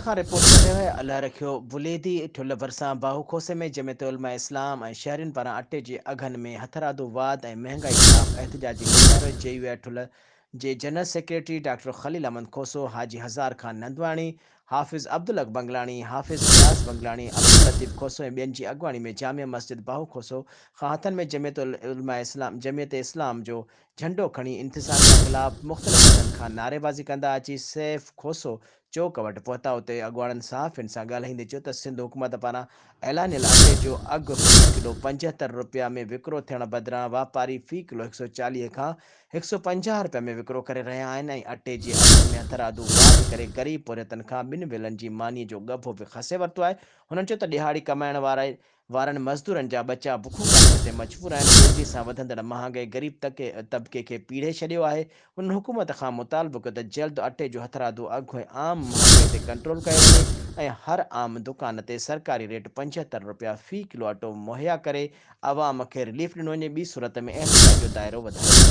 کان رپورٽ ڪري رهيو آهي الله رکيو بليدي ٺل ڀرسان باهو کوسي ۾ جمعيت علماء اسلام ۽ شهرين پاران اٽي جي اگهن ۾ هٿرادو واڌ ۽ مهنگائي خلاف احتجاجي مظاهرو جي يو آء ٺل جي general secretary doctor Khalil Ahmed Khoso, Haji Hazar Khan Nandwani, Hafiz Abdulhaq Banglani, Hafiz Niaz Banglani, Abdul Latif Khoso ۽ ٻين جي اڳواڻي ۾ جامع مسجد باهو کوسو کان هٿن ۾ جمعيت العلماء اسلام جمعيت اسلام جو جهنڊو کڻي انتظاميا خلاف مختلف هنڌن کان نعريبازي ڪندا اچي سيف کوسو چوڪ وٽ پهتا اتي اڳواڻن صحافين سان ڳالهائيندي چيو ته سنڌ حڪومت پاران اعلانيل اٽي جو اگهه في ڪلو 75 رپيا ۾ وڪرو ٿيڻ بدران واپاري في ڪلو 140 کان 150 رپيا ۾ وڪرو ڪري رهيا آهن ۽ اٽي جي اگهن ۾ هٿرادو واڌ ڪري غريب پورهيتن کان ٻن ويلن جي ماني جو ڳڀو به کسي ورتو آهي هنن چيو ته ڏهاڙي ڪمائڻ وارا وارن مزدورن جا ٻچا بکون ڪاٽڻ تي مجبور آهن، تيزي سان وڌندڙ مهانگائي غريب طبقي کي پيڙهي ڇڏيو آهي، هنن حڪومت کان مطالبو ڪيو ته جلد اٽي جو هٿرادو اگهه ۽ عام مهانگائي تي ڪنٽرول ڪيو وڃي ۽ هر عام دڪان تي سرڪاري ريٽ 75 رپيا في ڪلو اٽو مهيا ڪري عوام کي رليف ڏنو وڃي ٻي صورت ۾ احتجاج جو دائرو وڌايو ويندو.